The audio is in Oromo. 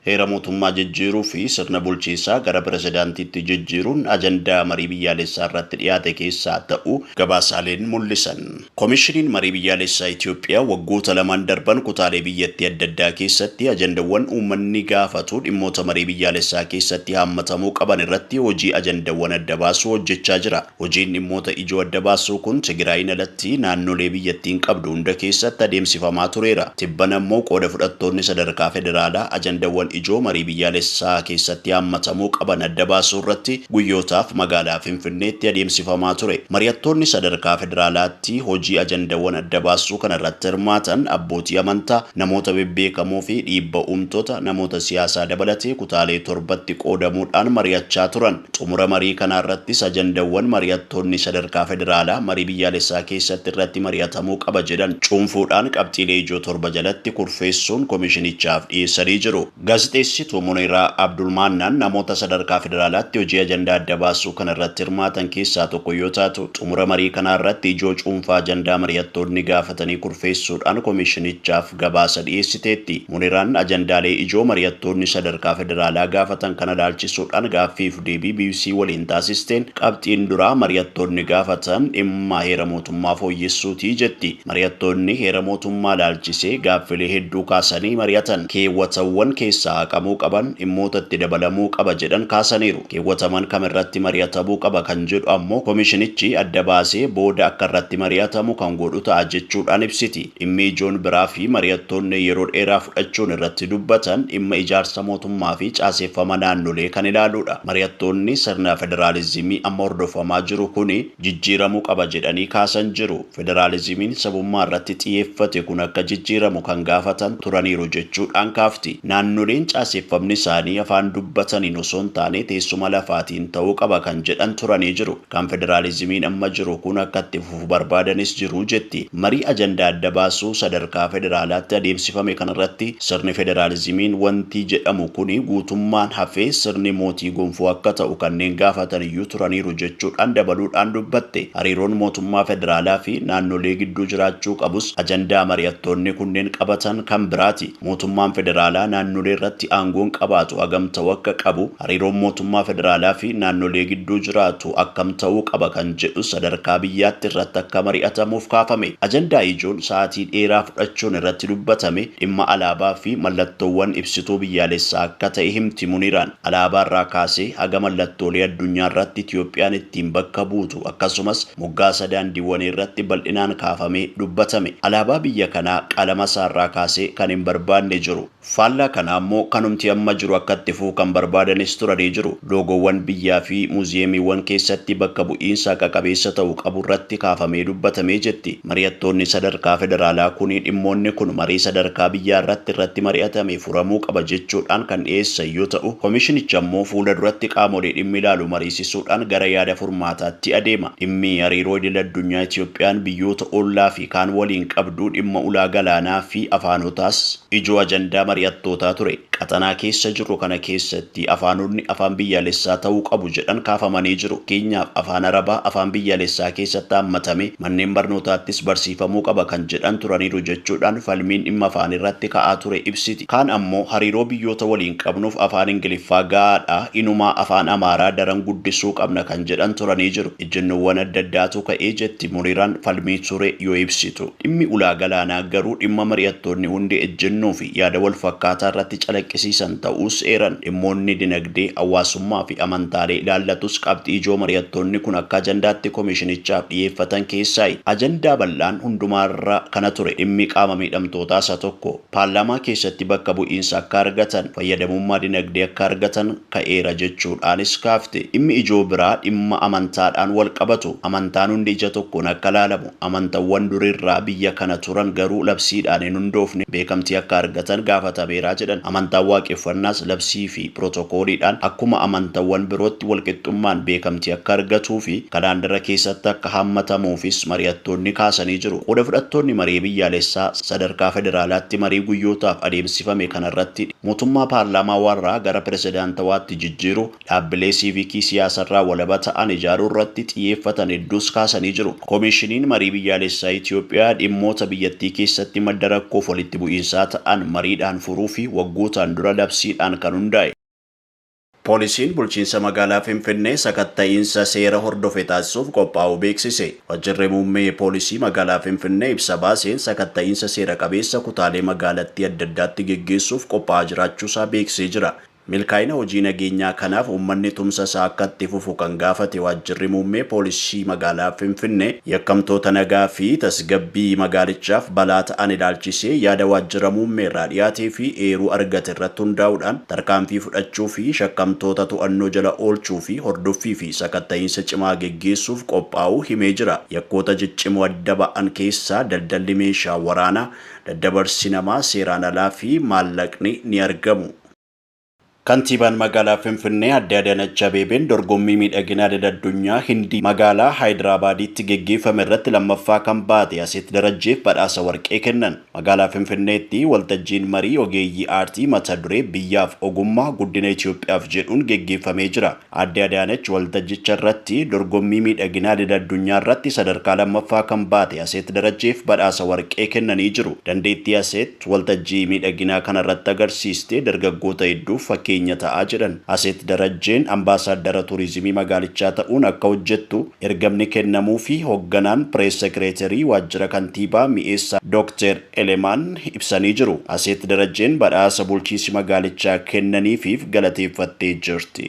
Heera mootummaa jijjiiruu fi sirna bulchiinsaa gara pirezidaantiitti jijjiiruun ajandaa marii biyyaalessaa irratti dhiyaate keessaa ta'uu gabaasaaleen mul'isan. Koomishiniin marii biyyaalessaa Itoophiyaa waggoota lamaan darban kutaalee biyyattii adda addaa keessatti ajandawwan uummanni gaafatu dhimmoota marii biyyaalessaa keessatti haammatamuu qaban irratti hojii ajandawwan adda baasuu hojjechaa jira. Hojiin dhimmoota ijoo adda baasuu kun Tigraayin alatti naannolee biyyattiin qabdu hunda keessatti adeemsifamaa tureera. Tibbana immoo qooda fudhattoonni sadarkaa federaalaa ajandawwan ijoo marii biyyaalessaa keessatti haammatamuu qaban adda baasuu irratti guyyootaaf magaalaa Finfinneetti adeemsifamaa ture. Mari'attoonni sadarkaa federaalaatti hojii ajandawwan adda baasuu kana irratti hirmaatan abbootii amantaa, namoota bebbeekamoo fi dhiibba uumtoota, namoota siyaasaa dabalatee kutaalee torbatti qoodamuudhaan mari'achaa turan. Xumura marii kanaa irrattis ajandawwan mari'attoonni sadarkaa federaalaa marii biyyaalessaa keessatti irratti mari'atamuu qaba jedhan cuunfuudhaan qabxiilee ijoo torba jalatti kurfeessuun koomishinichaaf dhiyeessanii jiru. Gaazexeessituu Muniiraa Abdulmaannaan namoota sadarkaa federaalaatti hojii ajandaa adda baasuu kana irratti hirmaatan keessaa tokko yoo taatu, xumura marii kanaa irratti ijoo cuunfaa ajandaa mari'attoonni gaafatanii kurfeessuudhaan koomishinichaaf gabaasa dhiyeessiteetti. Muniiraan ajandaalee ijoo mari'attoonni sadarkaa federaalaa gaafatan kana ilaalchisuudhaan gaaffiif deebii BBC waliin taasisteen qabxiin duraa mari'attoonni gaafatan dhimma heera mootummaa fooyyessuutii jetti. Mari'attoonni heera mootummaa ilaalchisee gaaffilee hedduu kaasanii mari'atan. Keewwatawwan keessaa haqamuu qaban, dhimmoota itti dabalamuu qaba jedhan kaasaniiru. Keewwataman kamirratti mari'atamuu qaba kan jedhu ammoo koomishinichi adda baasee booda akka irratti mari'atamu kan godhu ta'a jechuudhaan ibsiti. Dhimmi ijoon biraa fi mari'attoonni yeroo dheeraa fudhachuun irratti dubbatan dhimma ijaarsa mootummaa fi caaseeffama naannolee kan ilaaludha. Mari'attoonni sirna federaalizimii amma hordofamaa jiru kuni jijjiiramuu qaba jedhanii kaasan jiru. Federaalizimiin sabummaa irratti xiyyeeffate kun akka jijjiiramu kan gaafatan turaniiru jechuudhaan kaafti. Naannoleen caaseeffamni isaanii afaan dubbataniin osoo hin taane teessuma lafaatiin ta'uu qaba kan jedhan turanii jiru. Kan federaalizimiin amma jiru kun akka itti fufu barbaadanis jiru jetti. Marii ajandaa adda baasuu sadarkaa federaalaatti adeemsifame kanarratti sirni federaalizimiin wanti jedhamu kuni guutummaan hafee sirni mootii gonfoo akka ta'u kanneen gaafatan iyyuu turaniiru jechuudhaan dabaluudhaan dubbatte. Hariiroon mootummaa federaalaa fi naannolee gidduu jiraachuu qabus ajandaa mari'attoonni kunneen qabatan kan biraati. Mootummaan federaalaa naannolee irratti aangoon qabaatu hagam ta'uu akka qabu, hariiroon mootummaa federaalaa fi naannolee gidduu jiraatu akkam ta'uu qaba kan jedhu sadarkaa biyyaatti irratti akka mari'atamuuf kaafame. Ajandaa ijoon sa'aatii dheeraa fudhachuun irratti dubbatame dhimma alaabaa fi mallattoowwan ibsituu biyyaalessaa akka ta'e himti Muniiraan. Alaabaa irraa kaasee haga mallattoolee addunyaa irratti Itoophiyaan ittiin bakka buutu akkasumas moggaasa daandiiwwan irratti bal'inaan kaafamee dubbatame. Alaabaa biyya kanaa qalama isaarraa kaasee kan hin barbaanne jiru. Faallaa kanaa immoo kanumti amma jiru akka itti fufu kan barbaadanis turanii jiru. Loogoowwan biyyaa fi muuziyeemiiwwan keessatti bakka bu'iinsa haqa qabeessa ta'u qabu irratti kaafamee dubbatamee jetti. Mari'attoonni sadarkaa federaalaa kuni dhimmoonni kun marii sadarkaa biyyaa irratti mari'atame furamuu qaba jechuudhaan kan dhiyeessan yoo ta'u, koomishinichi ammoo fuula duratti qaamolee dhimmi ilaalu mariisisuudhaan gara yaada furmaataatti adeema. Dhimmi hariiroo idil addunyaa Itoophiyaan biyyoota ollaa fi kaan waliin qabdu dhimma ulaa galaanaa fi afaanotaas ijoo ajandaa mari'attootaa ture. Qaxanaa keessa jiru kana keessatti afaanonni afaan biyyaalessaa ta'uu qabu jedhan kaafamanii jiru. Fakkeenyaaf afaan Arabaa afaan biyyaalessaa keessatti hammatame manneen barnootaattis barsiifamuu qaba kan jedhan turaniiru jechuudhaan falmiin dhimma afaan irratti ka'aa ture ibsiti. Kaan ammoo hariiroo biyyoota waliin qabnuuf afaan Ingiliffaa gahaadha, inumaa afaan Amaaraa daran guddisuu qabna kan jedhan turanii jiru. Ejjennoowwan adda addaatu ka'ee jetti Muniiraan falmii ture yoo ibsitu. Dhimmi ulaa galaanaa garuu dhimma mari'attoonni hundi ejjennoo fi yaada wal fakkaataa irratti calaqqisiisan ta'uus eeran. Dhimmoonni dinagdee, hawaasummaa fi amantaalee ilaallatus qabxii ijoo mari'attoonni kun akka ajandaatti koomishinichaaf dhiyeeffatan keessaayi. Ajandaa bal'aan hundumaarra kana ture. Dhimmi qaama miidhamtootaa isa tokko. Paarlaamaa keessatti bakka bu'iinsa akka argatan, fayyadamummaa dinagdee akka argatan ka'eera jechuudhaanis kaafte. Dhimmi ijoo biraa dhimma amantaadhaan wal qabatu. Amantaan hundi ija tokkoon akka ilaalamu, amantaawwan durirraa biyya kana turan garuu labsiidhaan hin hundoofne beekamtii akka argatan gaafatameera jedhan. Amantaan waaqeffannaas labsii fi pirootokooliidhaan akkuma amantaawwan birootti walqixxummaan beekamtii akka argatuu fi kalaandara keessatti akka hammatamuufis mari'attoonni kaasanii jiru. Qooda fudhattoonni marii biyyaalessaa sadarkaa federaalaatti marii guyyootaaf adeemsifame kanarratti mootummaa paarlaamaa warraa gara pirezidaantawaatti jijjiiru, dhaabbilee siivikii siyaasarraa walaba ta'an ijaaruu irratti xiyyeeffatan hedduus kaasanii jiru. Koomishiniin marii biyyaalessaa Itoophiyaa dhimmoota biyyattii keessatti madda rakkoof walitti bu'iinsaa ta'an mariidhaan furuu fi waggootaan kan dura labsiidhaan kan hundaa'e. Poolisiin bulchiinsa magaalaa Finfinnee sakatta'iinsa seera hordofe taasisuuf qophaa'uu beeksise. Waajjirri muummee poolisii magaalaa Finfinnee ibsa baaseen sakatta'iinsa seera qabeessa kutaalee magaalattii adda addaatti geggeessuuf qophaa'aa jiraachuusaa beeksisee jira. Milkaa'ina hojii nageenyaa kanaaf uummanni tumsa isaa akka itti fufu kan gaafate waajjirri muummee poolisii magaalaa Finfinnee, yakkamtoota nagaa fi tasgabbii magaalichaaf balaa ta'an ilaalchisee yaada waajjira muummee irraa dhiyaatee fi eeruu argate irratti hundaa'uudhaan tarkaanfii fudhachuu fi shakkamtoota to'annoo jala oolchuu fi hordoffii fi sakatta'iinsa cimaa geggeessuuf qophaa'uu himee jira. Yakkoota ciccimoo adda ba'an keessaa daldalli meeshaa waraanaa, daddabarsi namaa seeraan alaa fi maallaqni ni argamu. Kantiibaan magaalaa Finfinnee Aadde Adaanach Abeebeen dorgommii miidhaginaa idil addunyaa Hindii magaalaa Haayidiraabaaditti geggeeffame irratti lammaffaa kan baate Aseet Darajjeef badhaasa warqee kennan. Magaalaa Finfinneetti waltajjiin marii ogeeyyii aartii mata duree "Biyyaaf ogummaa, guddina Itoophiyaaf" jedhuun geggeeffamee jira. Aadde Adaanach waltajjicha irratti dorgommii miidhaginaa idil addunyaa irratti sadarkaa lammaffaa kan baate Aseet Darajjeef badhaasa warqee kennanii jiru. Dandeettii Aseet waltajjii miidhaginaa kana irratti agarsiiste dargaggoota hedduuf fakkeenya ta'aa jedhan. Aseet Darajjeen ambaasaaddara turizimii magaalichaa ta'uun akka hojjettu ergamni kennamuu fi hoogganaan pirees sekireetarii waajjira kantiibaa Mi'eessaa Dookter Elemaan ibsanii jiru. Aseet Darajjeen badhaasa bulchiinsi magaalichaa kennaniifiif galateeffattee jirti.